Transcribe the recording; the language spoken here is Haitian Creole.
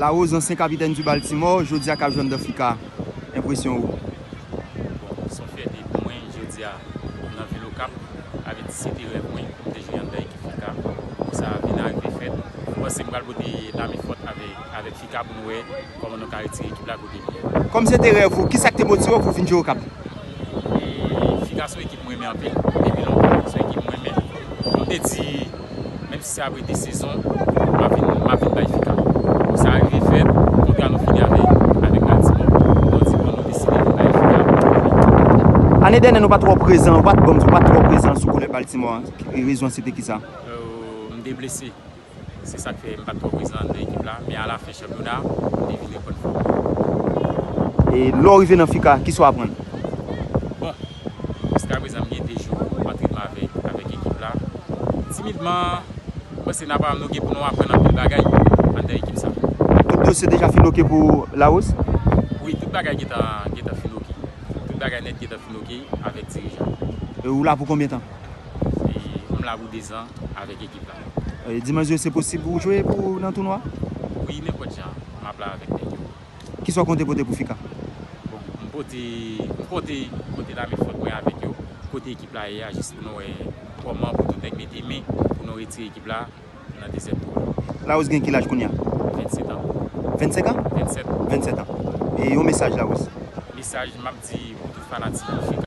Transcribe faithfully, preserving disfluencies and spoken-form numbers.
Larose, ansyen kapitèn di Baltimore, jodi a k ap jwe anndan FICA. Enpresyon ou? Bon, se yon fyète pou mwen, jodi a, nan vil Okap, avèk se te rèv mwen pou m te jwe anndan ekip FICA. Pou sa vin arive fèt, mwen panse m pral pote lame fòt avèk, avèk FICA pou nou wè kòman nou ka retire ekip la kote li ye. Kòm se te rèv ou, kisa k te motive w pou w vin jwe Okap? E FICA se yon ekip mwen renmen anpil, depi lontan. Se yon ekip mwen renmen. M te di, menm si se apre de sezon, m ap vin, m ap vin bay FICA. Pou sa rive fèt, kontra nou fini avèk, avèk Baltimore. Nou di, bon, nou deside vin bay FICA. Ane dènyè, nou pa t twò prezan, ou pa t bon, ou pa t twò prezan sou koulè Baltimore an. E rezon an se te kisa? Euh, m te blese. Se sa k fè m pa t twò prezan nan ekip la, men alafen chanpyona, m te vin reprann fòm. E lè w rive nan FICA, kisa w aprann? Bon, jiskaprezan m gen de jou antrenman avèk, avèk ekip la. Timidman, m panse nan pawòl nou gen pou nou aprann anpil bagay anndan ekip sa. Tout dosye deja fin oke pou Larose? Wi, tout bagay gentan, gentan fin oke. Tout bagay nèt gentan fin oke avèk dirijan. E ou la pou konbyen tan? E m la pou dezan avèk ekip la. E, di mwen, se posib pou w jwe pou nan tounwa? Wi, nenpòt jan, m ap la avèk nèg yo. Kisa w konte pote pou FICA? Bon, m pote, m pote, m pote lame fòt mwen avèk yo, kote ekip la ye a, jis pou nou wè kòman pou tout nèg mete men pou nou retire ekip la nan dezèt tou. Larose gen ki laj kounye a? Vennset an. Vennsenk an? Vennset. Vennset an. E yon mesaj, Larose? Mesaj, m ap di pou tout fanatik FICA.